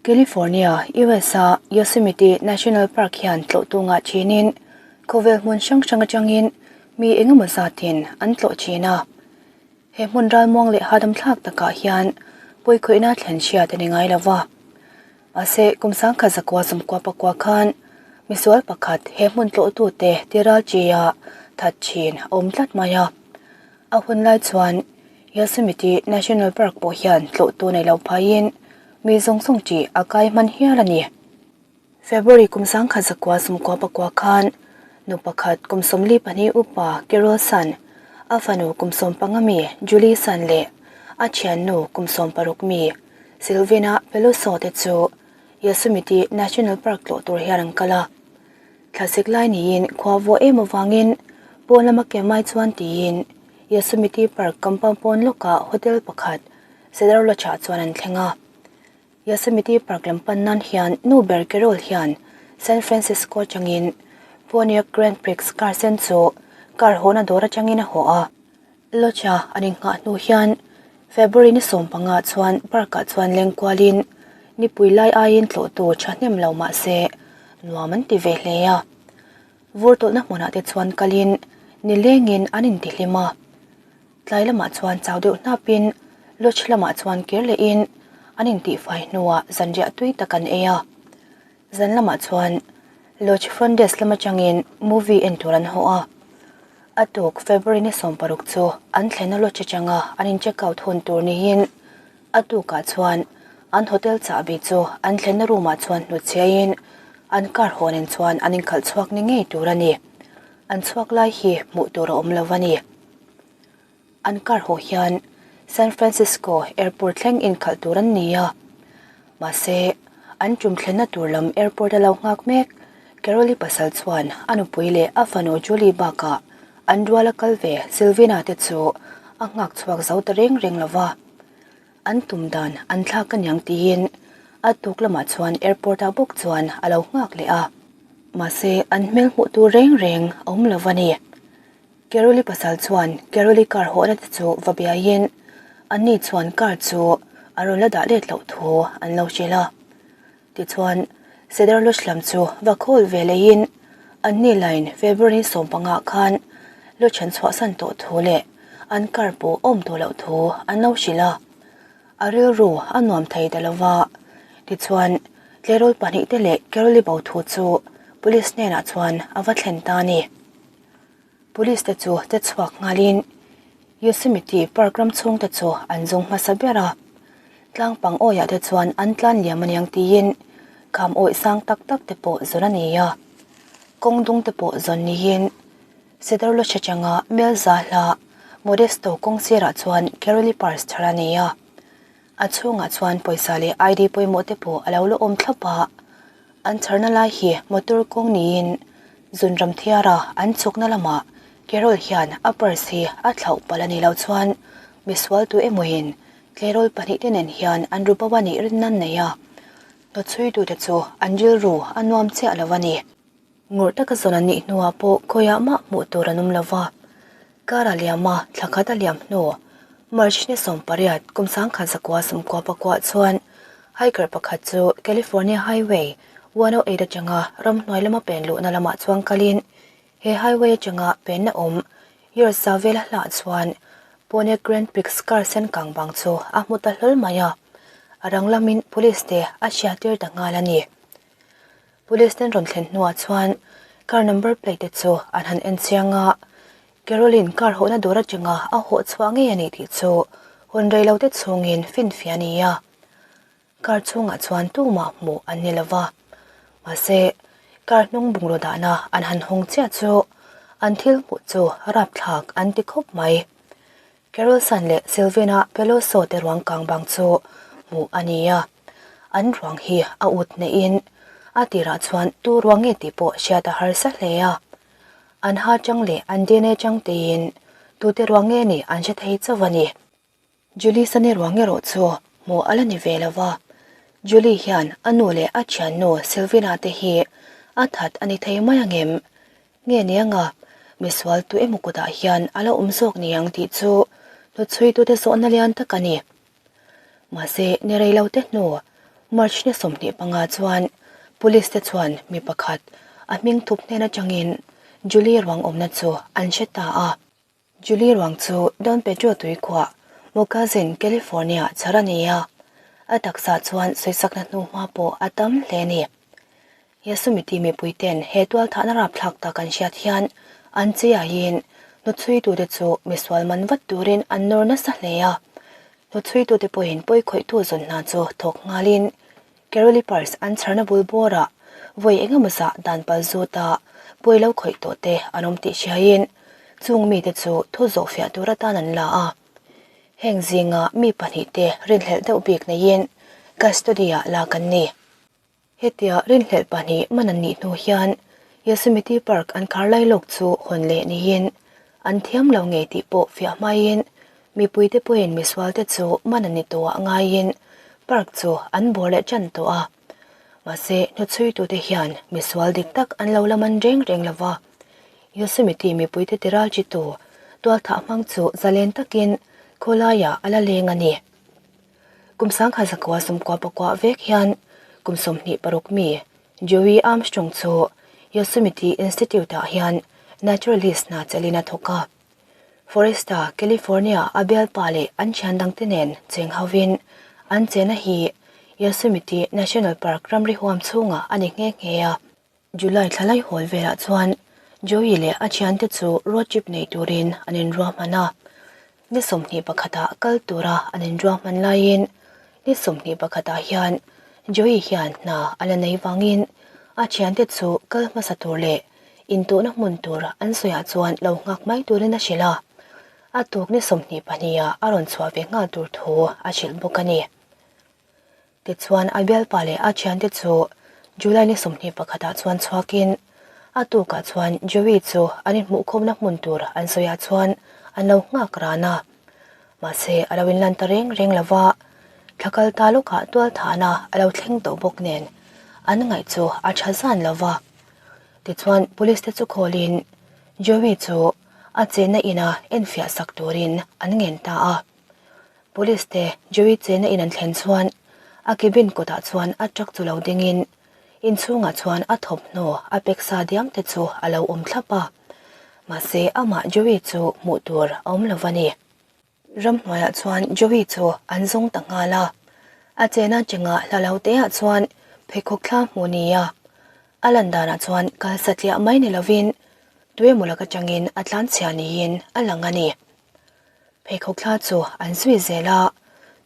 California, US-a Yosemite National Park hian tlawhtu ngah thinin khawvel hmun hrang hrang atangin mi engemaw zatin an tlawh thin a. He hmun ralmuang leh hahdam thlak takah hian pawikhawihna thlen hriat a ni ngai lo va. Mahse, kum sangkhat zakua sawmkua pakua khan misual pakhat he hmun tlawhtute tiral ṭia that thin a awm tlat mai a. A hun lai chuan Yosemite National Park pawh hian tlawhtu nei lo phaiin mi zawng zawng ṭih a kai hman hial a ni. February kum sangkhat zakua sawmkua pakua khan nu pakhat kum 42 upa Carol San, a fanu kum 15 mi Julie San leh a thiannu kum 16 mi Silvina Peluso te chu Yosemite National Park tlawh tur hian an kal a. Thlasik lai niin khua vuah em avangin pawn lama ke mai chuan tiin Yosemite Park compound pawn lawkah hotel pakhat Cedar Lodge ah chuan an thleng a. Yosemite Park lam pan nan hian nu ber Carol hian San Francisco atangin Pontiac Grand Prix car sen chu car hawhna dawr atangin a haw a. Lodge a an inghah hnu hian February ni 15 chuan park ah chuan leng kualin nipui lai aiin tlawhtu thahnem lo mah se nuam an ti ve hle a. Vur tawlhna hmunah te chuan kalin nilengin an intihlim a. Tlai lamah chuan chau deuh hnapin lodge lamah chuan kir lehin an intihfai hnuah zanriah tui tak an ei a. Zan lamah chuan Lodge front desk lam atangin movie en tur an haw a. A tuk February ni 16 chu an thlenna lodge atanga an in check out hun tur niin a tukah chuan an hotel chahbi chu an thlenna room ah chuan hnutchhiain an car haw nen chuan an inkhalh chhuak ni ngei tur a ni. An chhuak lai hi hmuh tur a awm lo a ni. An car haw hian San Francisco Airport thleng inkhalh tur an ni a, mahse an tum thlenna tur lam airport a lo nghak mek. Caroli pasal chuan a nupui leh a fanu Julie bakah an ruala kal ve Silvina te chu a nghak chhuak zo ta reng reng lo va. An tum dan an thlak aniang tiin a tuk lamah chuan airport ah bawk chuan a lo nghak leh a, mahse an hmel hmuh tur reng reng a awm lo a ni. Caroli pasal chuan Caroli car hawhna te chu va biaiin anni chuan car chu a rawn la dah let loh thu an lo hrilh a. Tichuan, Cedar Lodge lam chu va call ve leiin anni line February 15 khan Lodge an chhuahsan tawh thu leh an car pawh awm tawh loh thu an lo hrilh a. A rilru a nuam thei ta lova. Tichuan, tleirawl pahnihte leh Caroli bo thu chu police hnenah chuan a va thlen ta a ni. Police te chu che chhuak nghalin Yosemite Park ram chhung te chu an zung hmasa ber a, tlang pang awiah te chuan an tlan liam aniang tiin kham awih sang tak tak te pawh zawn a ni a, kawng dung te pawh zawn niin Cedar Lodge atanga Melza hla Modesto kawng sirah chuan Caroli Purse thar a ni a, a chhungah chuan pawisa leh ID pawimawh te pawh a lo la awm thlap a. An chharna lai hi motor kawng niin Zunram thiara an chhukna lamah Carol hian a purse hi a thlauh palh a nih loh chuan misual tu emawin tleirawl pahnihte nen hian an ru bo a nih rin nan nei a, hnawchhuitute chu an rilru a nuam chiah lo a ni. Ngawrh taka zawn an nih hnuah pawh khawiah mah hmuh tur an awm lo va, kar a liam a, thla khat a liam hnu March ni 18 kum 1994 chuan hiker pakhat chu California Highway 108 atanga ramhnuai lama pen luhna lamah chuan kalin he highway atanga penna awm Yorsa vela hlah chuan Pontiac Grand Prix car sen kang bang chu a hmu ta hlawl mai a, a rang lamin police te a hriattir ta nghal a ni. Police ten rawn thlen hnuah chuan car number plate te chu an han en chiang a, Caroline car hawhna dawr atanga a hawh chhuah ngei a ni tih chu hun rei lo te chhungin finfiah a ni a. Car chhungah chuan tumah hmuh an ni lova, mahse car hnung bungraw dahna an han hawng chiah chu an thil hmuh chu rapthlak an ti khawp mai. Carol San leh Silvina Peloso te ruang kang bang chu hmuh a ni a, an ruang hi a ut hneihin a tirah chuan tu ruang nge tih pawh hriat a harsa hle a. An ha chang leh an DNA chang teiin tute ruang nge nih an hre thei chauh a ni. Julie Sane ruang erawh chu hmuh a la ni ve lo va, Julie hian a nu leh a thiannu Silvina te hi a that a ni thei mai angem? Nge nianga misual tu emaw kutah hian a la awm zawk niang tih chu hnawchhuitute zawhna lian tak a ni. Mahse, ni rei lo te hnu. March ni 25 chuan Police te chuan mi pakhat a hming thup hnen atangin Julie ruang awmna chu an hre ta a. Julie ruang chu Don Pedro tuikhuah Moccasin, California chhar a ni a, a taksa chuan sawisakna hnuhma pawh a tam hle a ni. Yosemite mipuiten he tualthahna rapthlak tak an hriat hian an chiaiin hnuchhuitute chu misual man vat turin an nawr nasa hle a. Hnuchhuitute pawhin pawikhawihtu zawn hna chu thawk nghalin Caroli Pars an chharna bul bawrah vawi engemaw zah dan pal zuta pawi lo khawih tawh te an awm tih hriaiin chung mite chu thu zawh fiah tur atan an la a. Heng zinga mi pahnihte rinhlelh deuh bik neiin custody-ah lak an ni. Hetia rinhlelh pahnih man an nih hnu hian Yosemite Park an khar lai lawk chu hawn leh niin an thiam lo ngei tih pawh fiah hmaiin mipuite pawhin misualte chu man an ni tawhah ngaiin park chu an bawr leh tan tawh a. Mahse, hnuchhuitute hian misual dik tak an lo la man reng reng lo va. Yosemite mipuite tiral chitu tualthah hmang chu zalen takin khawlaiah a la leng a ni. Kum sangkhat zakua sawmkua pakua vek hian kum 26 mi Joey Armstrong chu Yosemite Institute-ah hian naturalist hna chelin a thawk a. Foresta, California a bialpa leh an thian dangte nen cheng hovin an chena hi Yosemite National Park ramri huam chhungah a ni nghe nghe a. July thla lai hawl velah chuan Joey leh a thiante chu road trip nei turin an inruahman a. Ni 21 ah kal tura an inruahman laiin ni 21 ah hian Joey hian hna a la nei vangin a thiante chu kal hmasa tur leh intuhna hmun tur an sawiah chuan lo nghak mai turin a hrilh a. A tuk ni 22 ah a rawn chhuah ve nghal tur thu a hrilh bawk a ni. Tichuan a bialpa leh a thiante chu July ni 21 ah chuan chhuakin a tukah chuan Joey chu an inhmuhkhawmna hmun tur an sawiah chuan an lo nghak ran a. Mahse a lo inlan ta reng reng lo va, thla kal ta lawkah tualthahna a lo thleng tawh bawk nen an ngaih chu a tha zan lo va. Tichuan police te chu khawlin Joey chu a chenna ina enfiah sak turin an ngen ta a. Police te Joey chena in an thlen chuan a cabin kawtah chuan a truck chu lo dingin inchhungah chuan a thawmhnaw a pack sa diam te chu a lo awm thlap a. Mahse amah Joey chu hmuh tur a awm lo va ni. Ramhnuaiah chuan Joey chu an zawng ta nghal a. A chena chengah hla lo teah chuan pheikhawk thla hmuh ni a. A lan danah chuan kal satliah mai ni lovin tuemaw lak atangin a tlanchhia niin a lang a ni. Pheikhawk thla chu an zui zel a,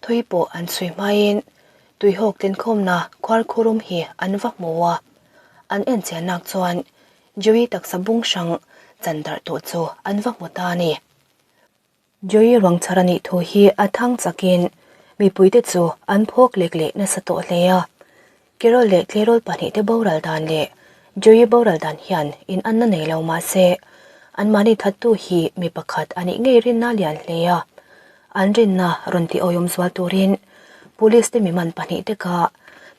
thui pawh an chhui hmain tuihawk tinkhawmna khuar khurum hi an va hmu a. An en chiannak chuan Joey taksa bung hrang chan darh tawh chu an va hmu ta a ni. Joey ruang chhar a nih thu hi a thang chakin mipuite chu an phawk lek leh nasa tawh hle a. Carol leh tleirawl pahnihte boral dan leh Joey boral dan hian in anna nei lo mah se, anmahni thattu hi mi pakhat a nih ngei rinna lian hle a. An rinna rawn ti awihawm zual turin Police te mi man pahnihte kha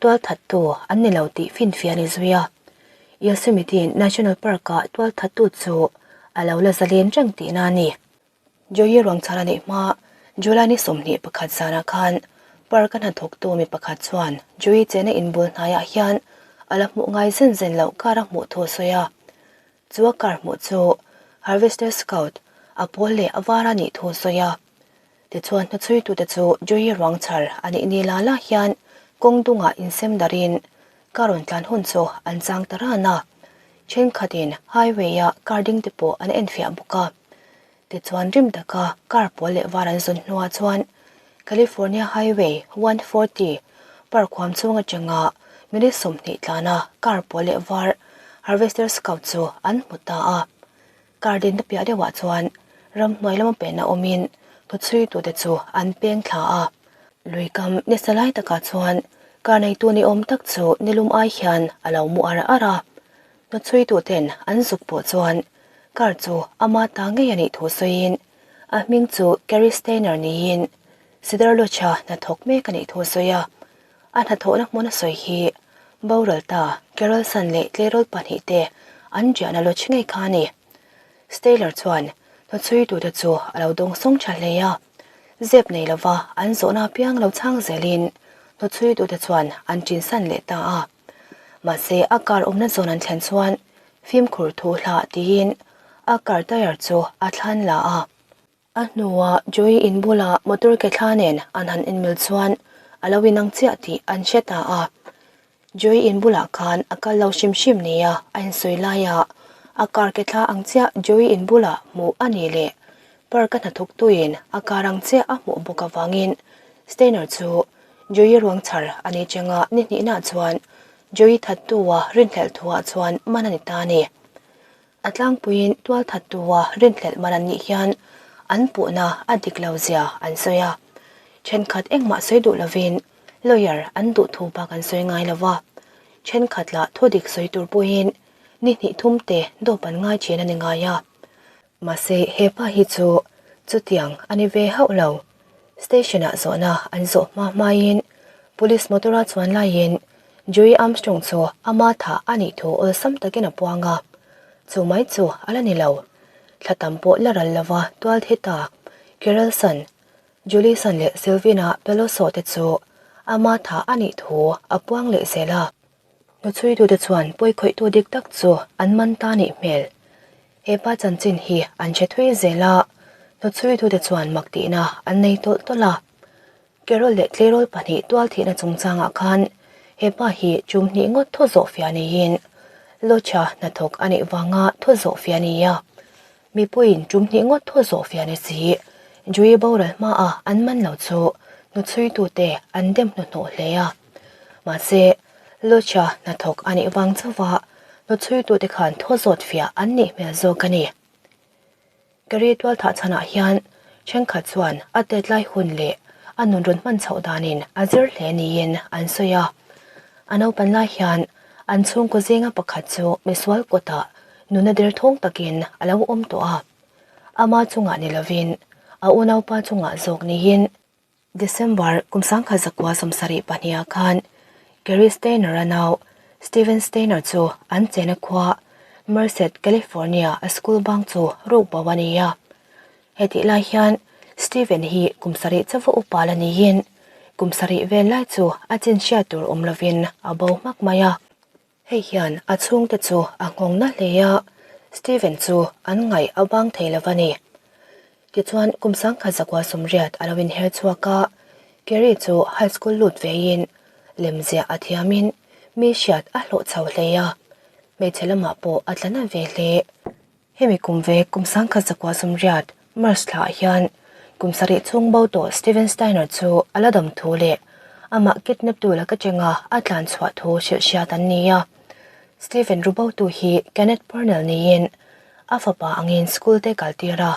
tual thattu an ni lo tih finfiah a ni zui a. Yosemite National Park-ah tual thattu chu a lo la zalen reng tihna a ni. Joey ruang chhar a neih hma July ni 21 zanah khan park a hnathawktu mi pakhat chuan Joey chena inbul hnaiah hian a la hmuh ngai zen zen loh car a hmuh thu a sawi a. Chu a car hmuh chu Harvester Scout a pawl leh a var a nih thu a sawi a. Tichuan hnuchhuitute chu Joey ruang chhar a nih ni la la hian kawng dungah insem darin car rawn tlan hun chu an chang ta ran a. Thenkhatin highway-a car ding te pawh an enfiah bawk a. Tichuan rim taka car pawl leh var an zawn hnuah chuan California Highway 140 park huam chhung atanga minute 20 tlana car pawl leh var Harvester Scout chu an hmu ta a. Car dinna piah deuhah chuan ramhnuai lama penna awmin hnuchhuitute chu an peng thla a. Luikam nisa lai takah chuan car neitu ni awm tak chu nilum ai hian a lo mu ar ar a. Hnuchhuituten an zuk pawh chuan car chu ama ta ngei a nih thu sawiin a hming chu Gary Steiner niin Cedar Lodge-a hnathawk mek a nih thu a sawi a. A hnathawhna hmun a sawi hi boral ta Carol San leh tleirawl pahnihte an riahna lodge ngei kha a ni. Steiner chuan hnuchhuitute chu a lo dawngsawng tha hle a, zep nei lova an zawhna apiang lo chhang zelin. Hnuchhuitute chuan an ṭinsan leh ta a. Mahse, a car awmna zawn an thlen chuan fimkhur thu hlah tiin a car tyre chu a thlan la a. A hnuah Joey in bulah motor ke thla nen an han inmil chuan a lo inang chiah tih an hre ta a. Joey in bulah khan a kal lo hrim hrim nia a insawi laia a car ke thla ang chiah Joey in bulah hmuh a ni leh park a hnathawktuin a car ang chiah a hmuh bawk avangin Steiner chu Joey ruang chhar a ni changa ni hnihna chuan Joey thattua rinhlelh thuah chuan man a ni ta a ni. A tlangpuiin tual thattua rinhlelh man an nih hian an puhna a dik lo zia an sawi a. Thenkhat engmah sawi duh lovin lawyer an duh thu bak an sawi ngai lo va. Thenkhat lah thu dik sawi tur pawhin ni hnih thum te dawp an ngai thin a ni ngai a. Mahse hepa hi chu chutiang a ni ve hauh lo. Station-ah zawhna an zawh hma hmain Police motor-a chuan laiin Joey Armstrong chu ama thah a nih thu awlsam takin a puang a, chu mai chu a la ni lo. Thla tam pawh la ral lova tual thi ta Carolson, Julieson leh Silvina Peloso te chu ama thah a nih thu a puang leh zel a. Hnuchhuitute chuan pawikhawihtu dik tak chu an man ta nih hmel. He pa chanchin hi an hre thui zel a, hnuchhuitute chuan mak tihna an nei tawlh tawlh a. Carol leh tleirawl pahnih tual thihna chungchangah khan he pa hi chum hnih ngawt thu zawh fiah niin Locha hnathawk a nih vanga thu zawh fiah a ni a. Mipuiin tum hnih ngawt thu zawh fiah ni si, Jui boral hmaah an man lo chu hnuchhuitute an dem hnuhnawh hle a. Mahse, Lucha hnathawk a nih vang chauha hnuchhuitute khan thu zawt fiah an nih hmel zawk a ni. Gary tualthah chhanah hian thenkhat chuan a tetlai hun leh a nun rawn hman chhoh danin a zir hle niin an sawi a. A naupan lai hian an chhungkaw zinga pakhat chu misual kawtah nuna derthawng takin a lo awm tawh a. Ama chungah ni lovin a unaupa chungah zawk niin December kum 1972 ah khan Gary Steiner-a nau Steven Steiner chu an chena khua Merced, California a school bang chu ruk bo a ni a. Hetih lai hian Steven hi kum sarih chauva upa la niin kum sarih vel lai chu a chin hriat tur awm lovin a bo hmak mai a. Hei hian a chhungte chu a nghawng na hle a, Steven chu an ngaih a bang thei lo a ni. Tichuan kum 1980 a lo inher chhuak a, Kerry chu high school lut veiin lemziah a thiamin mi hriat a hlawh chho hle a, hmeichhe lamah pawh a tla na ve hle. Hemi kum ve kum 1980 March thla ah hian kum sarih chhung bo tawh Steven Steiner chu a la dam thu leh amah kidnap tu laka chenga a tlan chhuah thu hrilh hriat an ni a. Steven rubotu hi Kenneth Purnell niin a fapa angin school te kal tir a.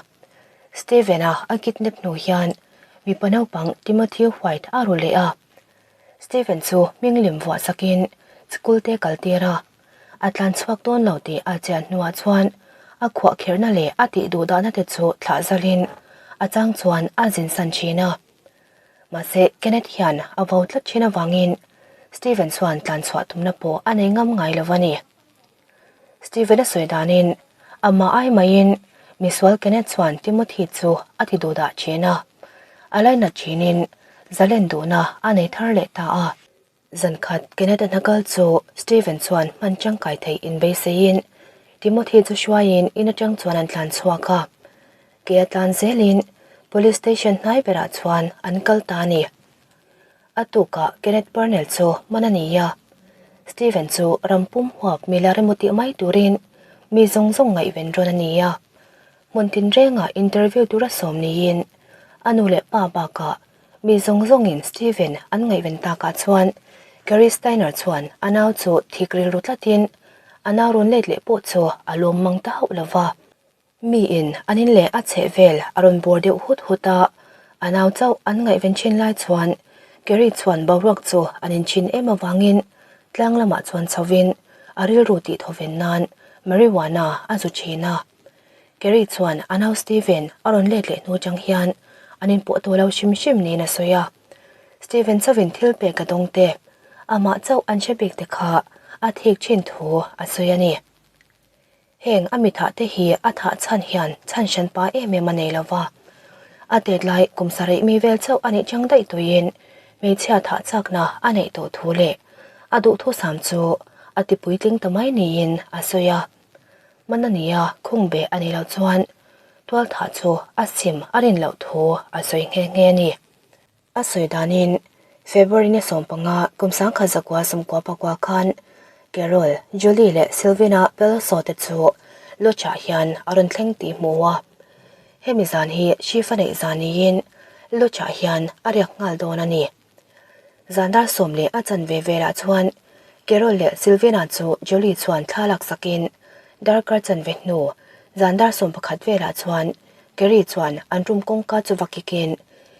Steven-a a kidnap hnu hian mipa naupang Timothy White a ru leh a. Steven chu hming lim vuah sakin school te kal tir a. A tlan chhuak dawn lo tih a chian hnuah chuan a khuah kherhna leh a tih duh dahna te chu thlah zalin a chang chuan a zin san thin a. Mahse, Kenneth hian a vo tlat thin avangin Steven chuan tlan chhuah tumna pawh a nei ngam ngai lo a ni. Steven a sawi danin amah ai maiin misual Kenneth chuan Timothy chu a ti duh dah thin a, a lainat thinin zalen duhna a nei thar leh ta a. Zankhat Kenneth-a hnakal chu Steven chuan hman tangkai theih inbeiseiin Timothy chu hruaiin in atang chuan an tlan chhuak a. Ke a tlan zelin Police Station hnai berah chuan an kal ta a ni. A tukah Kenneth Purnell chu man a ni a. Steven chu ram pum huap mila remaw tih mai turin mi zawng zawng ngaihven rawn a ni a. Hmun tinrengah interview tura sawm niin a nu leh pa bakah Mi zawng zawngin Steven an ngaihven takah chuan Gary Steiner chuan a nau chu thik rilru tlatin a nau rawn let leh pawh chu a lawm mang ta hauh lo va. Miin an in leh a chheh vel a rawn bawr deuh hut hut a, a nau chauh an ngaihven thin lai chuan Gary chuan boruak chu an inchhin em avangin tlang lamah chuan chhovin a rilru tih thawven nan marijuana a zu thin a. Kerry chuan a nau Steven a rawn let leh hnu chang hian an inpawh tawh lo hrim hrim niin a sawi a. Steven chauhin thil pek a dawng te, amah chauh an hre bik te kha a thik thin thu a sawi a ni. Heng a mithah te hi a thah chhan hian chhan hran pa em em a nei lo va. A tet lai kum sarih mi vel chauh a nih chang daih tuiin. hmeichhia thah chakna a neih tawh thu leh a duhthusam chu a ti puitling ta mai niin a sawi a. Hman a nia khung beh a nih loh chuan tual thah chu a sim a rin loh thu a sawi nghe nghe a ni. A sawi danin February ni 15 kum 1994 khan Carol, Julie leh Silvina Peloso te chu Lodge-ah hian a rawn thleng tih hmu a. Hemi zan hi Shifa neih zan niin Lodge-ah hian a riak nghal dawn a ni. Zan dar sawm leh a chanve velah chuan Carol leh Silvina chu Julie chuan thla laksakin darkar chanve hnu zan dar 11 velah chuan Carrie chuan an room kawngka chu va kikin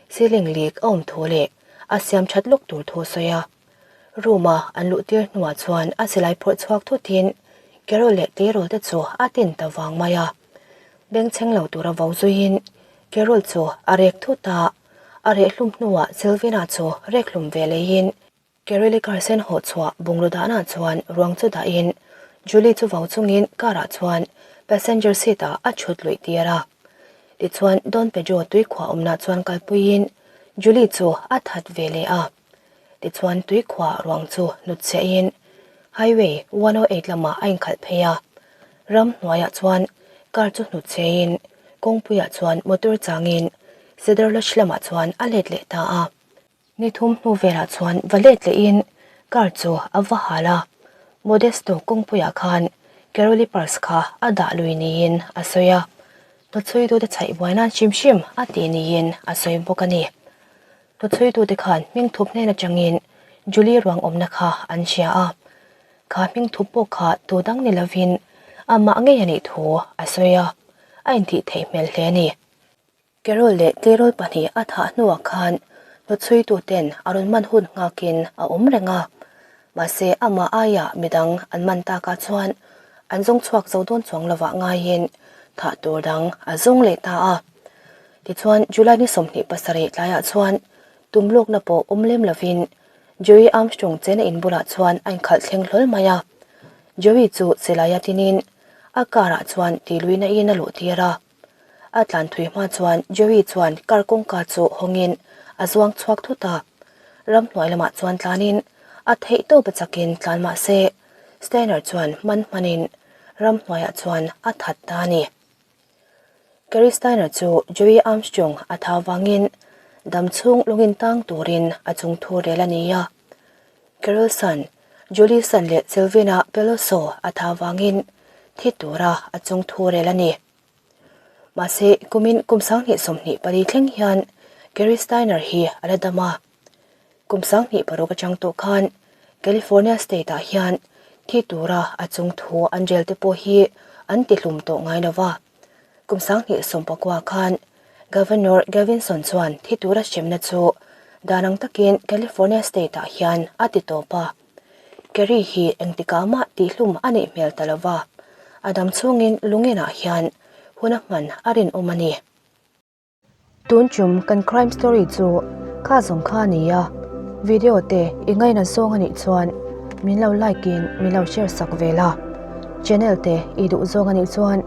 ceiling leak a awm thu leh a siam that lawk tur thu a sawi a. Room a an luh tir hnuah chuan a silai phawrh chhuak thutin Carol leh tleirawl te chu a tin ta vang mai a. Bengchheng lo tura vo zuiin Carol chu a rek thut a, a reh hlum hnuah Silvina chu rek hlum ve leiin Carol-i car sen haw chhuah bungraw dahna chuan ruang chu dahin Julie chu vau chungin car ah chuan passenger seat ah a thut luih tir a. Tichuan Don Pedro tuikhuah awmna chuan kalpuiin Julie chu a that ve leh a. Tichuan tuikhuah ruang chu hnutchhiahin Highway 108 lamah a inkhalh phei a. Ram hnuaiah chuan car chu hnutchhiain kawngpuiah chuan motor changin Cedar Lodge lamah chuan a let leh ta a. Ni thum hnu velah chuan va let lehin car chu a va hal a, Modesto kawngpuiah khan Caroli purse kha a dah lui niin a sawi a, hnawchhuitute chhaih buai nan hrim hrim a tih niin a sawi bawk a ni. Hnawchhuitute khan hming thup hnen atangin Julie ruang awmna kha an hria a, kha hming thup pawh kha tu dang ni lovin amah ngei a nih thu a sawi a, a intih theih hmel hle a ni. Carol leh tleirawl pahnih a thah hnuah khan hnawchhuituten a rawn man hun nghakin a awm reng a, mahse amah aia midang an man takah chuan an zawng chhuak zo dawn chuang lovah ngaiin thah tur dang a zawng leh ta a. Tichuan July ni 27 tlaiah chuan tum lawkna pawh awm lem lovin Joey Armstrong chena in bulah chuan a inkhalh thleng hlawl mai a. Joey chu silaia tinin a car ah chuan tiluina in a luh tir a. A tlan thui hma chuan Joey chuan car kawngka chu hawngin a zuang chhuak thut a. Ramhnuai lamah chuan tlanin a theih tawp a chakin tlan mah se Steiner chuan hman hmanin ramhnuaiah chuan a that ta a ni. Gary Steiner chu Joey Armstrong a thau vangin dam chhung lungin tang turin a chung thu rel a ni a. Carol San, Julie San leh Silvina Peloso a thau vangin thi tura a chung thu rel a ni. Mahse, kumin kum 2024 thleng hian Gary Steiner hi a la dam a. Kum 26 atang tawh khan California state-ah hian thi tura a chung thu an rel te pawh hi an tihlum tawh ngai lo va. Kum 2019 khan Governor Gavinson chuan thi tura hremna chu dan ang takin California state-ah hian a ti tawp a. Kerry hi engtikah mah tihhlum a neih hmel ta lo va, a dam chhungin lungenah hian hun a hman a rinawm a ni. Tun chum kan crime story chu kha zawng kha a ni a, video te i ngaina zawng a nih chuan min lo like in min lo share sak ve la, channel te i duh zawng a nih chuan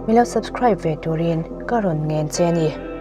min lo subscribe ve turin ka rawn ngen che a ni.